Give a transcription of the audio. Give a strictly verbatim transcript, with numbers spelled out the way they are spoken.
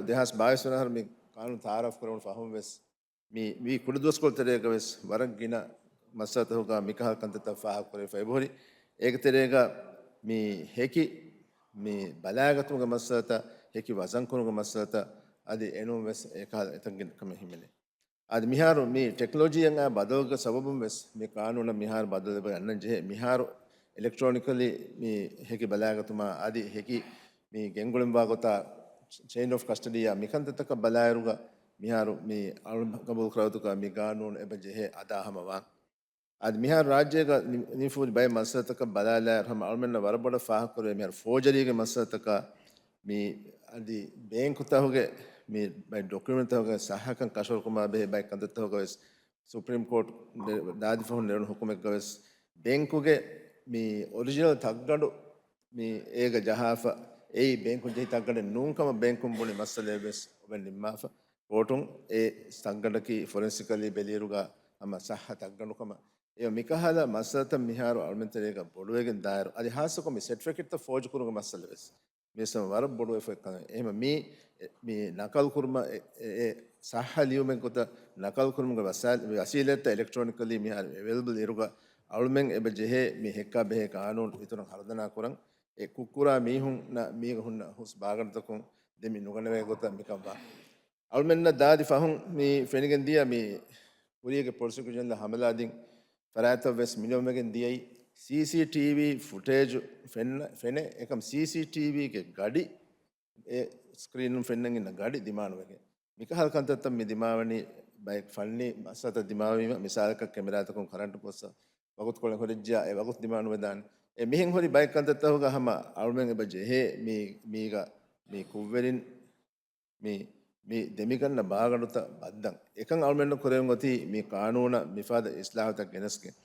ދެހާސް ބާވީސް ވަނަ އަހަރު މި ޤާނޫނު ތައާރަފް ކުރެވުނު ފަހުން ވެސް މި ވީ ކުޑަދުވަސްކޮޅު ތެރޭގަ ވެސް ވަރަށް ގިނަ މައްސަލަތަކުގަ މިކަހަލަ ކަންތައްތައް ފާހަގަކުރެވިފަ އެބަހުރި. އޭގެ ތެރޭގަ މި ހެކި މި ބަލާގަތުމުގެ މައްސަލަތައް، ހެކި ވަޒަންކުރުމުގެ މައްސަލަތައް އަދި އެނޫން ވެސް އެކަހަލަ އެތަންގެ ކަމެއް ހިމެނޭ. އަދި މިހާރު މި ޓެކްނޮލޮޖީއަށް އާ ބަދަލުގެ ސަބަބުން ވެސް މި ޤާނޫނަށް މިހާރު ބަދަލު އެބަ އަންނަން ޖެހޭ. މިހާރު އެލެކްޓްރޯނިކަލީ މި ހެކި ބަލާގަތުމާ އަދި ހެކި މި ގެންގުޅެންވާ ގޮތާ ޗެއިން އޮފް ކަސްޓަޑީއާ މިކަންތައްތަކަށް ބަލާއިރުގަ މިހާރު މި އަޅު ގަބޫލު ކުރާގޮތުގަ މި ގާނޫނު އެބަ ޖެހޭ އަދާ ހަމަ ވާން. އަދި މިހާރު ރާއްޖޭގަ ނި-، ނިފޫޒު ބައެއް މައްސަލަތަކަށް ބަލާލާއިރު ހަމަ އަޅުމެންނަށް ވަރަށް ބޮޑަށް ފާހަގަކުރެވޭ މިހާރު ފޯޖަރީގެ މައްސަލަތަކާ މި އަދި ބޭންކުތަކުގެ މި ބައެއް ޑޮކިއުމެންޓްތަކުގެ ސައްހަކަން ކަށަވަރުކުރުމާ ބެހޭ ބައެއް ކަންތައްތަކުގަ ވެސް ސުޕްރީމް ކޯޓް ދާދި ފަހުން ނެރުނު ހުކުމެއްގަ ވެސް ބޭންކުގެ މި އޮރިޖިނަލް ތައްގަނޑު މި އޭގަ ޖަހާފަ އެއީ ބޭންކުން ޖެހި ތައްގަނޑެއް ނޫންކަމަށް ބޭންކުން ބުނި މައްސަލައެއް ވެސް އޮވެން ނިންމާފަ. ކޯޓުން އެ ތައްގަނޑަކީ ފޮރެންސިކަލީ ބެލިއިރުގަ ހަމަ ސައްހަ ތައްގަނޑުކަމަށް. އެ މިކަހަލަ މައްސަލަތައް މިހާރު އަޅުމެން ތެރޭގަ ބޮޑުވެގެން ދާއިރު، އަދި ހާއްސަކޮށް މި ސެޓްފިކެޓްތައް ފޯޖު ކުރުމުގެ މައްސަލަ ވެސް މި ވެސް ވަރަށް ބޮޑު އެފެކްޓް ކަމެއް. އެހެން މި، މި ނަކަލު ކުރުމަށް އެ، އެ، އެ ސައްހަ ލިޔުމެއް ގޮތަށް ނަކަލު ކުރުމުގެ ވަސާ-، ވަސީލަތްތައް އެލެކްޓްރޯނިކަލީ މިހާރު އެވެލެބަލް އިރުގަ އަޅުމެން އެބަ ޖެހޭ މި ހެއްކާ ބެހޭ ޤާނޫނު އިތުރަށް ހަރުދަނާ ކުރަން. އެ ކުށްކުރާ މީހުންނަށް މީގަ ހުންނަ ހުސް ބާގަނޑުތަކުން ދެމި ނުގަނެވޭ ގޮތަށް މިކަން ވާ. އަޅުމެންނަށް ދާދި ފަހުން މި ފެނިގެން ދިޔަ މި ކުރީގެ ޕްރޮސިކިއުޝަން ހަމަލާދިން ފަރާތްތައް ވެސް މިނިވަންވެގެން ދިޔައީ ސީސީޓީވީ ފުޓޭޖު ފެންނަ-، ފެނޭ. އެކަމް ސީސީޓީވީގެ ގަޑި އެ ސްކްރީނުން ފެންނަން އިންނަ ގަޑި ދިމާނުވެގެން. މިކަހަލަ ކަންތައްތައް މި ދިމާވަނީ ބައެއް ފަންނީ މައްސަލަތައް ދިމާވީމަ، މިސާލަކަށް ކެމެރާތަކުން ކަރަންޓު ކޮށްސަ ވަގުތުކޮޅެއް ހުރެއްޖިޔާ އެ ވަގުތު ދިމާނުވެދާނެ. އެ މިހެން ހުރި ބައެއް ކަންތައްތަކުގަ ހަމަ އަޅުމެން އެބަ ޖެހޭ މީ، މީގަ މި ކުށްވެރިން މި، މި ދެމިގަންނަ ބާގަނޑުތައް ބައްދަން. އެކަން އަޅުމެންނަށް ކުރެވެން އޮތީ މި ޤާނޫނަށް މިފަދަ އިސްލާހުތައް ގެނެސްގެން.